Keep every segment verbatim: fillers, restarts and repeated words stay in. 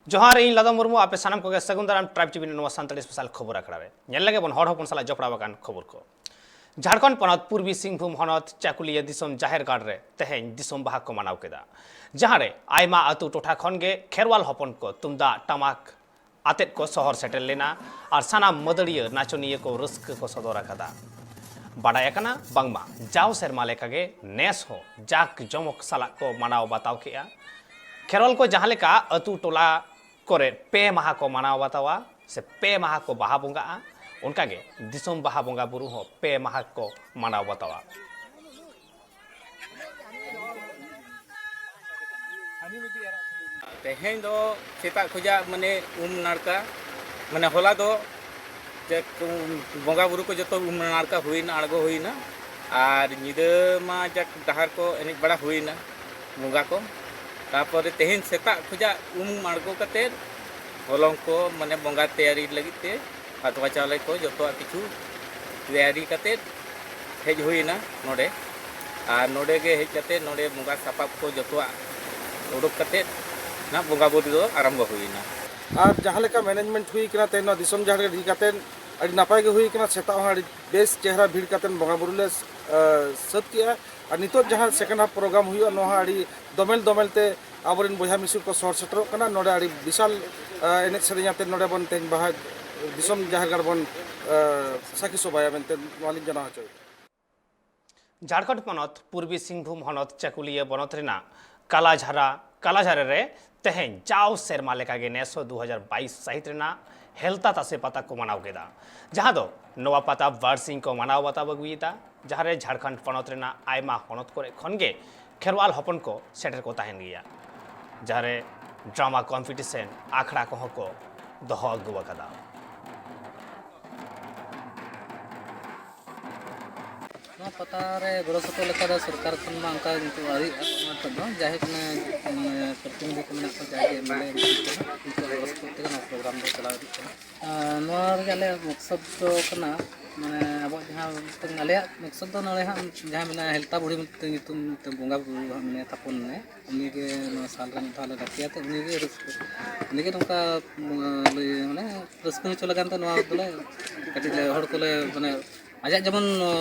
ᱡᱚᱦᱟᱨ, ᱤᱧ ᱞᱟᱫᱚᱢ ᱢᱩᱨᱢᱩ᱾ ᱟᱯᱮ ᱥᱟᱱᱟᱢ ᱠᱚᱜᱮ ᱥᱟᱹᱜᱩᱱ ᱫᱟᱨᱟᱢ ᱴᱨᱟᱭᱤᱵᱽ ᱴᱤᱵᱷᱤ ᱱᱚᱣᱟ ᱥᱟᱱᱛᱟᱲᱤ ᱥᱯᱮᱥᱟᱞ ᱠᱷᱚᱵᱚᱨ ᱟᱠᱷᱲᱟ ᱨᱮ᱾ ᱧᱮᱞ ᱞᱮᱜᱮ ᱵᱚᱱ ᱦᱚᱲ ᱦᱚᱯᱚᱱ ᱥᱟᱞᱟᱜ ᱡᱚᱯᱲᱟᱣ ᱟᱠᱟᱱ ᱠᱷᱚᱵᱚᱨ ᱠᱚ᱾ ᱡᱷᱟᱲᱠᱷᱚᱸᱰ ᱯᱚᱱᱚᱛ ᱯᱩᱨᱵᱤ ᱥᱤᱝᱵᱷᱩᱢ ᱦᱚᱱᱚᱛ ᱪᱟᱠᱩᱞᱤᱭᱟᱹ ᱫᱤᱥᱚᱢ ᱡᱟᱦᱮᱨ ᱜᱟᱲ ᱨᱮ ᱛᱮᱦᱮᱧ ᱫᱤᱥᱚᱢ ᱵᱟᱦᱟ ᱠᱚ ᱢᱟᱱᱟᱣ ᱠᱮᱫᱟ, ᱡᱟᱦᱟᱸ ᱨᱮ ᱟᱭᱢᱟ ᱟᱹᱛᱩ ᱴᱚᱴᱷᱟ ᱠᱷᱚᱱ ᱜᱮ ᱠᱷᱮᱨᱣᱟᱞ ᱦᱚᱯᱚᱱ ᱠᱚ ᱛᱩᱢᱫᱟᱜ ᱴᱟᱢᱟᱠ ᱟᱛᱮᱫ ᱠᱚ ᱥᱚᱦᱚᱨ ᱥᱮᱴᱮᱨ ᱞᱮᱱᱟ ᱟᱨ ᱥᱟᱱᱟᱢ ᱢᱟᱹᱫᱟᱹᱲᱤᱭᱟᱹ ᱱᱟᱪᱚᱱᱤᱭᱟᱹ ᱠᱚ ᱨᱟᱹᱥᱠᱟᱹ ᱠᱚ ᱥᱚᱫᱚᱨ ᱟᱠᱟᱫᱟ᱾ ᱵᱟᱰᱟᱭ ᱟᱠᱟᱱᱟ ᱵᱟᱝᱢᱟ ᱡᱟᱣ ᱥᱮᱨᱢᱟ ᱞᱮᱠᱟᱜᱮ ᱱᱮᱥ ᱦᱚᱸ ᱡᱟᱠ ᱡᱚᱢᱚᱠ ᱥᱟᱞᱟᱜ ᱠᱚ ᱢᱟᱱᱟᱣ ᱵᱟᱛᱟᱣ ᱠᱮᱫᱼᱟ᱾ ᱠᱷᱮᱨᱣᱟᱞ ᱠᱚ ᱡᱟᱦᱟᱸ ᱞᱮᱠᱟ ᱟᱹᱛᱩ ᱴᱚᱞᱟ ᱠᱚᱨᱮ ᱯᱮ ᱢᱟᱦᱟ ᱠᱚ ᱢᱟᱱᱟᱣ ᱵᱟᱛᱟᱣᱟ ᱥᱮ ᱯᱮ ᱢᱟᱦᱟ ᱠᱚ ᱵᱟᱦᱟ ᱵᱚᱸᱜᱟᱜᱼᱟ, ᱚᱱᱠᱟᱜᱮ ᱫᱤᱥᱚᱢ ᱵᱟᱦᱟ ᱵᱚᱸᱜᱟ ᱵᱩᱨᱩ ᱦᱚᱸ ᱯᱮ ᱢᱟᱦᱟ ᱠᱚ ᱢᱟᱱᱟᱣ ᱵᱟᱛᱟᱣᱟ᱾ ᱛᱮᱦᱮᱧ ᱫᱚ ᱥᱮᱛᱟᱜ ᱠᱷᱚᱡᱟᱜ ᱢᱟᱱᱮ ᱩᱢ ᱱᱟᱲᱠᱟ, ᱢᱟᱱᱮ ᱦᱚᱞᱟ ᱫᱚ ᱡᱟᱠ, ᱵᱚᱸᱜᱟ ᱵᱩᱨᱩ ᱠᱚ ᱡᱚᱛᱚ ᱩᱢ ᱱᱟᱲᱠᱟ ᱦᱩᱭᱱᱟ, ᱟᱬᱜᱚ ᱦᱩᱭᱱᱟ, ᱟᱨ ᱧᱤᱫᱟᱹ ᱢᱟ ᱡᱟᱠ ᱰᱟᱦᱟᱨ ᱠᱚ ᱮᱱᱮᱡ ᱵᱟᱲᱟ ᱦᱩᱭᱱᱟ ᱵᱚᱸᱜᱟ ᱠᱚ᱾ ᱛᱟᱯᱚᱨᱮ ᱛᱮᱦᱮᱧ ᱥᱮᱛᱟᱜ ᱠᱷᱚᱡᱟᱜ ᱩᱢ ᱟᱬᱜᱚ ᱠᱟᱛᱮᱫ ᱦᱚᱞᱚᱝ ᱠᱚ ᱢᱟᱱᱮ ᱵᱚᱸᱜᱟ ᱛᱮᱭᱟᱨᱤ ᱞᱟᱹᱜᱤᱫ ᱛᱮ ᱟᱫᱽᱣᱟ ᱪᱟᱣᱞᱮ ᱠᱚ ᱡᱚᱛᱚᱣᱟᱜ ᱠᱤᱪᱷᱩ ᱛᱮᱭᱟᱨᱤ ᱠᱟᱛᱮᱫ ᱦᱮᱡ ᱦᱩᱭᱱᱟ ᱱᱚᱰᱮ᱾ ᱟᱨ ᱱᱚᱰᱮ ᱜᱮ ᱦᱮᱡ ᱠᱟᱛᱮᱫ ᱱᱚᱰᱮ ᱵᱚᱸᱜᱟ ᱥᱟᱯᱟᱵ ᱠᱚ ᱡᱚᱛᱚᱣᱟᱜ ᱩᱰᱩᱠ ᱠᱟᱛᱮᱫ ᱱᱟᱜ ᱵᱚᱸᱜᱟ ᱵᱩᱨᱩ ᱫᱚ ᱟᱨᱟᱢᱵᱚ ᱦᱩᱭᱱᱟ᱾ ᱟᱨ ᱡᱟᱦᱟᱸ ᱞᱮᱠᱟ ᱢᱮᱱᱮᱡᱽᱢᱮᱱᱴ ᱦᱩᱭ ᱠᱟᱱᱟ ᱛᱮᱦᱮᱧ ᱱᱚᱣᱟ ᱫᱤᱥᱚᱢ ᱡᱟᱦᱮᱨ ᱜᱟᱲ ᱤᱫᱤ ᱠᱟᱛᱮᱫ, ᱟᱹᱰᱤ ᱱᱟᱯᱟᱭ ᱜᱮ ᱦᱩᱭ ᱠᱟᱱᱟ᱾ ᱥᱮᱛᱟᱜ ᱦᱚᱸ ᱟᱹᱰᱤ ᱵᱮᱥ ᱪᱮᱦᱨᱟ ᱵᱷᱤᱲ ᱠᱟᱛᱮᱫ ᱵᱚᱸᱜᱟ ᱵᱩᱨᱩ ᱞᱮ, ᱮ, ᱥᱟᱹᱛ ᱠᱮᱜᱼᱟ᱾ ᱟᱨ ᱱᱤᱛᱚᱜ ᱡᱟᱦᱟᱸ ᱥᱮᱠᱮᱱᱰ ᱦᱟᱯ ᱯᱨᱳᱜᱨᱟᱢ ᱦᱩᱭᱩᱜᱼᱟ, ᱱᱚᱣᱟ ᱦᱚᱸ ᱟᱹᱰᱤ ᱫᱚᱢᱮᱞ ᱫᱚᱢᱮᱞ ᱛᱮ ᱟᱵᱚᱨᱮᱱ ᱵᱚᱭᱦᱟ ᱢᱤᱥᱤ ᱠᱚ ᱥᱚᱦᱚᱨ ᱥᱮᱴᱮᱨᱚᱜ ᱠᱟᱱᱟ᱾ ᱱᱚᱰᱮ ᱟᱹᱰᱤ ᱵᱤᱥᱟᱞ, ᱮ, ᱮᱱᱮᱡ ᱥᱮᱨᱮᱧ ᱟᱛᱮ ᱱᱚᱰᱮ ᱵᱚᱱ ᱛᱮᱦᱮᱧ ᱵᱟᱦᱟ ᱫᱤᱥᱚᱢ ᱡᱟᱦᱮᱨ ᱜᱟᱲ ᱵᱚᱱ, ᱮ, ᱥᱟᱹᱠᱷᱤ ᱥᱚᱵᱷᱟᱭᱟ ᱢᱮᱱᱛᱮ ᱱᱚᱣᱟ ᱞᱤᱧ ᱡᱟᱱᱟᱣ ᱦᱚᱪᱚᱭᱮᱫᱟ᱾ ᱡᱷᱟᱲᱠᱷᱚᱸᱰ ᱯᱚᱱᱚᱛ ᱯᱩᱨᱵᱤ ᱥᱤᱝᱵᱷᱩᱢ ᱦᱚᱱᱚᱛ ᱪᱟᱹᱠᱩᱞᱤᱭᱟᱹ ᱵᱚᱱᱚᱛ ᱨᱮᱱᱟᱜ ᱠᱟᱞᱟᱡᱷᱟᱨᱟ, ᱠᱟᱞᱟᱡᱷᱟᱨᱮ ᱨᱮ ᱛᱮᱦᱮᱧ ᱡᱟᱣ ᱥᱮᱨᱢᱟ ᱞᱮᱠᱟᱜᱮ ᱱᱮᱥ ᱦᱚᱸ ᱫᱩ ᱦᱟᱡᱟᱨ ᱵᱟᱭᱤᱥ ᱥᱟᱹᱦᱤᱛ ᱨᱮᱱᱟᱜ ᱦᱮᱞᱛᱟ ᱛᱟᱥᱮ ᱯᱟᱛᱟ ᱠᱚ ᱢᱟᱱᱟᱣ ᱠᱮᱫᱟ, ᱡᱟᱦᱟᱸ ᱫᱚ ᱱᱚᱣᱟ ᱯᱟᱛᱟ ᱵᱟᱨᱥᱤᱧ ᱠᱚ ᱢᱟᱱᱟᱣ ᱵᱟᱛᱟᱣ ᱟᱹᱜᱩᱭᱮᱫᱟ, ᱡᱟᱦᱟᱸ ᱨᱮ ᱡᱷᱟᱲᱠᱷᱚᱸᱰ ᱯᱚᱱᱚᱛ ᱨᱮᱱᱟᱜ ᱟᱭᱢᱟ ᱦᱚᱱᱚᱛ ᱠᱚᱨᱮ ᱠᱷᱚᱱ ᱜᱮ ᱠᱷᱮᱨᱣᱟᱞ ᱦᱚᱯᱚᱱ ᱠᱚ ᱥᱮᱴᱮᱨ ᱠᱚ ᱛᱟᱦᱮᱱ ᱜᱮᱭᱟ, ᱡᱟᱦᱟᱸ ᱨᱮ ᱰᱨᱟᱢᱟ ᱠᱚᱢᱯᱤᱴᱤᱥᱮᱱ ᱟᱠᱷᱲᱟ ᱠᱚᱦᱚᱸ ᱠᱚ ᱫᱚᱦᱚ ᱟᱹᱜᱩ ᱟᱠᱟᱫᱟ᱾ ᱱᱚᱣᱟ ᱯᱟᱛᱟ ᱨᱮ ᱜᱚᱲᱚ ᱥᱚᱯᱚᱦᱚᱫ ᱞᱮᱠᱟ ᱫᱚ ᱥᱚᱨᱠᱟᱨ ᱠᱷᱚᱱ ᱢᱟ ᱚᱱᱠᱟ ᱱᱤᱛᱚᱜ ᱟᱹᱣᱨᱤ ᱮᱢᱚᱜᱼᱟ᱾ ᱱᱤᱛᱚᱜ ᱫᱚ ᱡᱟᱭᱦᱳᱠ, ᱢᱟᱱᱮ, ᱢᱟᱱᱮ, ᱯᱨᱚᱛᱤᱱᱤᱫᱷᱤ ᱠᱚ ᱢᱮᱱᱟᱜ ᱠᱚᱣᱟ, ᱡᱟᱜᱮ M L A M P ᱠᱚ, ᱩᱱᱠᱩᱣᱟᱜ ᱜᱚᱲᱚ ᱥᱚᱯᱚᱦᱚᱫ ᱛᱮᱜᱮ ᱱᱚᱣᱟ ᱯᱨᱳᱜᱨᱟᱢ ᱫᱚ ᱪᱟᱞᱟᱣ ᱤᱫᱤᱜ ᱠᱟᱱᱟ᱾ ᱟᱨ ᱱᱚᱣᱟ ᱨᱮᱜᱮ ᱟᱞᱮᱭᱟᱜ ᱢᱚᱠᱥᱚᱫ ᱫᱚ ᱠᱟᱱᱟ ᱢᱟᱱᱮ ᱟᱵᱚᱣᱟᱜ ᱡᱟᱦᱟᱸ ᱢᱤᱫᱴᱟᱝ ᱟᱞᱮᱭᱟᱜ ᱢᱚᱠᱥᱚᱫ ᱫᱚ ᱱᱚᱰᱮ ᱦᱟᱸᱜ ᱡᱟᱦᱟᱸ ᱢᱮᱱᱟᱜᱼᱟ, ᱦᱮᱞᱛᱟ ᱵᱩᱲᱦᱤ ᱢᱤᱫᱴᱟᱝ ᱧᱩᱛᱩᱢ ᱢᱤᱫᱴᱟᱝ ᱵᱚᱸᱜᱟ ᱵᱩᱨᱩ ᱦᱟᱸᱜ ᱢᱮᱱᱟᱭᱟ, ᱛᱷᱟᱯᱚᱱ ᱢᱮᱱᱟᱭᱟ᱾ ᱩᱱᱤᱜᱮ ᱱᱚᱣᱟ ᱥᱟᱞ ᱨᱮ ᱢᱤᱫ ᱫᱷᱟᱣ ᱞᱮ ᱰᱟᱠᱮᱭᱟ, ᱛᱚ ᱩᱱᱤᱜᱮ ᱨᱟᱹᱥᱠᱟᱹ, ᱩᱱᱤᱜᱮ ᱱᱚᱝᱠᱟ ᱞᱟᱹᱭ ᱢᱟᱱᱮ ᱨᱟᱹᱥᱠᱟᱹ ᱦᱚᱪᱚ ᱞᱟᱹᱜᱤᱫ ᱛᱮ ᱱᱚᱣᱟ ᱫᱚᱞᱮ ᱠᱟᱹᱴᱤᱡ ᱞᱮ ᱦᱚᱲ ᱠᱚᱞᱮ ᱢᱟᱱᱮ ᱟᱡᱟᱜ ᱡᱮᱢᱚᱱ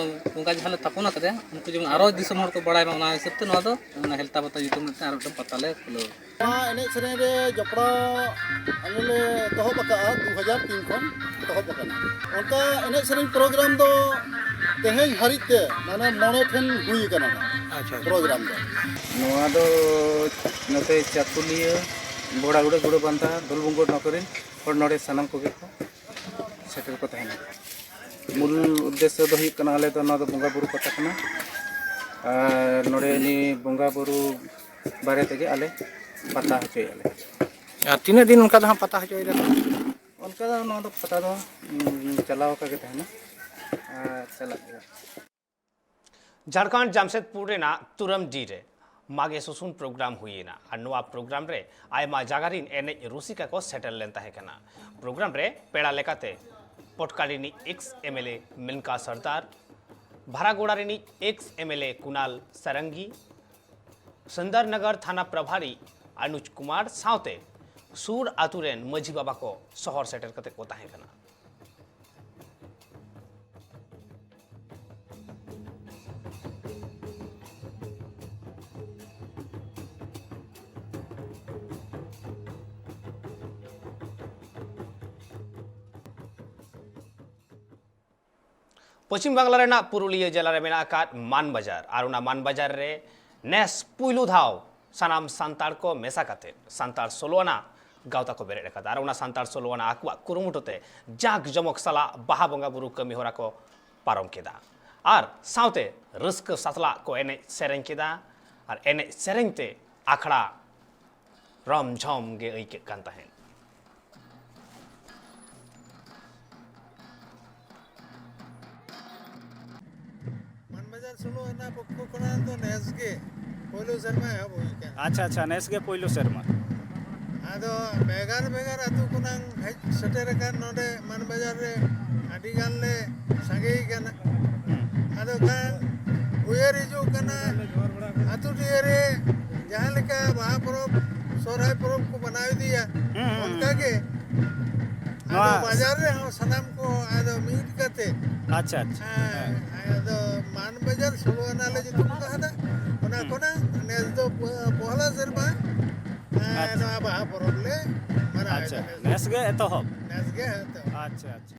ᱵᱚᱸᱜᱟ ᱡᱟᱦᱟᱸ ᱞᱮ ᱛᱷᱟᱯᱚᱱ ᱟᱠᱟᱫᱮᱭᱟ, ᱩᱱᱠᱩ ᱡᱮᱢᱚᱱ ᱟᱨᱚ ᱫᱤᱥᱚᱢ ᱦᱚᱲ ᱠᱚ ᱵᱟᱲᱟᱭ ᱢᱟ, ᱚᱱᱟ ᱦᱤᱥᱟᱹᱵ ᱛᱮ ᱱᱚᱣᱟ ᱫᱚ ᱚᱱᱟ ᱦᱮᱞᱛᱟ ᱯᱟᱛᱟ ᱧᱩᱛᱩᱢ ᱢᱤᱫᱴᱟᱝ ᱟᱨ ᱢᱤᱫᱴᱟᱝ ᱯᱟᱛᱟ ᱞᱮ ᱠᱷᱩᱞᱟᱹᱣ᱾ ᱱᱚᱣᱟ ᱮᱱᱮᱡ ᱥᱮᱨᱮᱧ ᱨᱮ ᱡᱚᱯᱲᱟᱣ ᱟᱞᱮ ᱞᱮ ᱮᱛᱚᱦᱚᱵ ᱟᱠᱟᱫᱼᱟ, ᱫᱩ ᱦᱟᱡᱟᱨ ᱛᱤᱱ ᱠᱷᱚᱱ ᱮᱛᱚᱦᱚᱵ ᱟᱠᱟᱱᱟ᱾ ᱚᱱᱠᱟ ᱮᱱᱮᱡ ᱥᱮᱨᱮᱧ ᱯᱨᱳᱜᱨᱟᱢ ᱫᱚ ᱛᱮᱦᱮᱧ ᱦᱟᱹᱨᱤᱡ ᱛᱮ ᱢᱟᱱᱮ ᱢᱚᱬᱮ ᱴᱷᱮᱱ ᱦᱩᱭ ᱟᱠᱟᱱᱟ᱾ ᱟᱪᱪᱷᱟ᱾ ᱯᱨᱳᱜᱨᱟᱢ ᱫᱚ ᱱᱚᱣᱟ ᱫᱚ ᱱᱚᱛᱮ ᱪᱟᱹᱠᱩᱞᱤᱭᱟᱹ, ᱵᱚᱲᱟᱜᱩᱲᱟᱹ, ᱜᱩᱲᱟᱹᱵᱟᱱᱫᱟ, ᱫᱷᱚᱞᱵᱷᱩᱢᱜᱚᱲ, ᱱᱚᱣᱟ ᱠᱚᱨᱮᱱ ᱦᱚᱲ ᱱᱚᱰᱮ ᱥᱟᱱᱟᱢ ᱠᱚᱜᱮ ᱠᱚ ᱥᱮᱴᱮᱨ ᱠᱚ ᱛᱟᱦᱮᱱᱟ᱾ ᱢᱩᱞ ᱩᱫᱽᱫᱮᱥᱥᱚ ᱫᱚ ᱦᱩᱭᱩᱜ ᱠᱟᱱᱟ, ᱟᱞᱮ ᱫᱚ ᱱᱚᱣᱟ ᱫᱚ ᱵᱚᱸᱜᱟ ᱵᱩᱨᱩ ᱯᱟᱛᱟ ᱠᱟᱱᱟ᱾ ᱟᱨ ᱱᱚᱰᱮ ᱩᱱᱤ ᱵᱚᱸᱜᱟ ᱵᱩᱨᱩ ᱵᱟᱨᱮ ᱛᱮᱜᱮ ᱟᱞᱮ ᱯᱟᱛᱟ ᱦᱚᱪᱚᱭᱮᱫᱼᱟ ᱞᱮ᱾ ᱟᱨ ᱛᱤᱱᱟᱹᱜ ᱫᱤᱱ ᱚᱱᱠᱟ ᱫᱚ ᱦᱟᱸᱜ ᱯᱟᱛᱟ ᱦᱚᱪᱚᱭᱮᱫᱟ? ᱚᱱᱠᱟ ᱫᱚ ᱱᱚᱣᱟ ᱫᱚ ᱯᱟᱛᱟ ᱫᱚ, ᱩᱸ, ᱪᱟᱞᱟᱣ ᱟᱠᱟ ᱜᱮ ᱛᱟᱦᱮᱱᱟ ᱟᱨ ᱪᱟᱞᱟᱜ ᱜᱮᱭᱟ᱾ ᱡᱷᱟᱲᱠᱷᱚᱸᱰ ᱡᱟᱢᱥᱮᱫᱽᱯᱩᱨ ᱨᱮᱱᱟᱜ ᱛᱩᱨᱟᱢᱰᱤ ᱨᱮ ᱢᱟᱜᱮ ᱥᱩᱥᱩᱱ ᱯᱨᱳᱜᱨᱟᱢ ᱦᱩᱭᱮᱱᱟ ᱟᱨ ᱱᱚᱣᱟ ᱯᱨᱳᱜᱨᱟᱢ ᱨᱮ ᱟᱭᱢᱟ ᱡᱟᱭᱜᱟ ᱨᱤᱱ ᱮᱱᱮᱡ ᱨᱩᱥᱤᱠᱟ ᱠᱚ ᱥᱮᱴᱮᱨ ᱞᱮᱱ ᱛᱟᱦᱮᱸ ᱠᱟᱱᱟ᱾ ᱯᱨᱳᱜᱨᱟᱢ ᱨᱮ ᱯᱮᱲᱟ ᱞᱮᱠᱟᱛᱮ ᱯᱚᱴᱠᱟ ᱨᱤᱱᱤᱡ ᱮᱠᱥ ᱮᱢ ᱮᱞ ᱮ ᱢᱮᱱᱠᱟ ᱥᱚᱨᱫᱟᱨ, ᱵᱷᱟᱨᱟᱜᱳᱲᱟ ᱨᱤᱱᱤᱡ X M L A Kunal ᱥᱟᱨᱟᱝᱜᱤ, ᱥᱩᱱᱫᱚᱨᱱᱚᱜᱚᱨ ᱛᱷᱟᱱᱟ ᱯᱨᱚᱵᱷᱟᱨᱤ ᱟᱱᱩᱡᱽ ᱠᱩᱢᱟᱨ ᱥᱟᱶᱛᱮ ᱥᱩᱨ ᱟᱹᱛᱩ ᱨᱮᱱ ᱢᱟᱹᱡᱷᱤ ᱵᱟᱵᱟ ᱠᱚ ᱥᱚᱦᱚᱨ ᱥᱮᱴᱮᱨ ᱠᱟᱛᱮ ᱠᱚ ᱛᱟᱦᱮᱸ ᱠᱟᱱᱟ᱾ ᱯᱚᱪᱷᱤᱢ ᱵᱟᱝᱞᱟ ᱨᱮᱱᱟᱜ ᱯᱩᱨᱩᱞᱤᱭᱟᱹ ᱡᱮᱞᱟ ᱨᱮ ᱢᱮᱱᱟᱜ ᱟᱠᱟᱫ ᱢᱟᱱ ᱵᱟᱡᱟᱨ, ᱟᱨ ᱚᱱᱟ ᱢᱟᱱ ᱵᱟᱡᱟᱨ ᱨᱮ ᱱᱮᱥ ᱯᱩᱭᱞᱩ ᱫᱷᱟᱣ ᱥᱟᱱᱟᱢ ᱥᱟᱱᱛᱟᱲ ᱠᱚ ᱢᱮᱥᱟ ᱠᱟᱛᱮ ᱥᱟᱱᱛᱟᱲ ᱥᱳᱞᱳ ᱟᱱᱟ ᱜᱟᱶᱛᱟ ᱠᱚ ᱵᱮᱨᱮᱫ ᱟᱠᱟᱫᱟ᱾ ᱟᱨ ᱚᱱᱟ ᱥᱟᱱᱛᱟᱲ ᱥᱳᱞᱳ ᱟᱱᱟ ᱟᱠᱚᱣᱟᱜ ᱠᱩᱨᱩᱢᱩᱴᱩ ᱛᱮ ᱡᱟᱠ ᱡᱚᱢᱚᱠ ᱥᱟᱞᱟᱜ ᱵᱟᱦᱟ ᱵᱚᱸᱜᱟ ᱵᱩᱨᱩ ᱠᱟᱹᱢᱤ ᱦᱚᱨᱟ ᱠᱚ ᱯᱟᱨᱚᱢ ᱠᱮᱫᱟ᱾ ᱟᱨ ᱥᱟᱶᱛᱮ ᱨᱟᱹᱥᱠᱟᱹ ᱥᱟᱛᱞᱟᱜ ᱠᱚ ᱮᱱᱮᱡ ᱥᱮᱨᱮᱧ ᱠᱮᱫᱟ᱾ ᱟᱨ ᱮᱱᱮᱡ ᱥᱮᱨᱮᱧ ᱛᱮ ᱟᱠᱷᱲᱟ ᱨᱚᱢ ᱡᱷᱚᱢ ᱜᱮ ᱟᱹᱭᱠᱟᱹᱜ ᱠᱟᱱ ᱛᱟᱦᱮᱸᱫ᱾ ᱢᱟᱱᱵᱟᱡᱟᱨ ᱥᱳᱞᱳ ᱟᱱᱟ ᱯᱚᱠᱠᱷᱚ ᱠᱷᱚᱱᱟᱜ ᱫᱚ ᱱᱮᱥ ᱜᱮ ᱯᱳᱭᱞᱳ ᱥᱮᱨᱢᱟ ᱮᱦᱚᱵ ᱦᱩᱭ ᱟᱠᱟᱱᱟ᱾ ᱟᱪᱪᱷᱟ, ᱟᱪᱪᱷᱟ, ᱱᱮᱥ ᱜᱮ ᱯᱳᱭᱞᱳ ᱥᱮᱨᱢᱟ᱾ ᱟᱫᱚ ᱵᱷᱮᱜᱟᱨ ᱵᱷᱮᱜᱟᱨ ᱟᱹᱛᱩ ᱠᱷᱚᱱᱟᱜ ᱦᱮᱡ ᱥᱮᱴᱮᱨ ᱟᱠᱟᱱ ᱱᱚᱰᱮ ᱢᱟᱱᱵᱟᱡᱟᱨ ᱨᱮ ᱟᱹᱰᱤ ᱜᱟᱱ ᱞᱮ ᱥᱟᱸᱜᱮ ᱠᱟᱱᱟ᱾ ᱟᱫᱚ ᱠᱷᱟᱱ ᱩᱭᱦᱟᱹᱨ ᱦᱤᱡᱩᱜ ᱠᱟᱱᱟ, ᱟᱹᱛᱩ ᱰᱤᱦᱟᱹ ᱨᱮ ᱡᱟᱦᱟᱸ ᱞᱮᱠᱟ ᱵᱟᱦᱟ ᱯᱚᱨᱚᱵᱽ, ᱥᱚᱦᱨᱟᱭ ᱯᱚᱨᱚᱵᱽ ᱠᱚ ᱢᱟᱱᱟᱣ ᱤᱫᱤᱭᱟ, ᱦᱩᱸ, ᱦᱩᱸ, ᱚᱱᱠᱟ ᱜᱮ ᱱᱚᱣᱟ ᱟᱫᱚ ᱵᱟᱡᱟᱨ ᱨᱮᱦᱚᱸ ᱥᱟᱱᱟᱢ ᱠᱚ ᱟᱫᱚ ᱢᱤᱫ ᱠᱟᱛᱮ, ᱟᱪᱪᱷᱟ, ᱟᱪᱪᱷᱟ᱾ ᱦᱮᱸ, ᱟᱫᱚ ᱢᱟᱱ ᱵᱟᱡᱟᱨ ᱥᱳᱞᱳ ᱟᱱᱟ ᱞᱮ ᱧᱩᱛᱩᱢ ᱠᱟᱣᱫᱟ᱾ ᱚᱱᱟ ᱦᱩᱸ᱾ ᱠᱷᱚᱱᱟᱜ ᱱᱮᱥ ᱫᱚ ᱯᱚ-, ᱯᱚᱦᱞᱟ ᱥᱮᱨᱢᱟ, ᱦᱮᱸ, ᱟᱪᱪᱷᱟ᱾ ᱱᱚᱣᱟ ᱵᱟᱦᱟ ᱯᱚᱨᱚᱵᱽ ᱞᱮ ᱢᱟᱱᱟᱣᱮᱫᱟ ᱟᱪᱪᱷᱟ, ᱱᱮᱥ ᱫᱚ᱾ ᱱᱮᱥ ᱜᱮ ᱮᱛᱚᱦᱚᱵ? ᱱᱮᱥ ᱜᱮ ᱮᱛᱚᱦᱚᱵ᱾ ᱟᱪᱪᱷᱟ, ᱟᱪᱪᱷᱟ᱾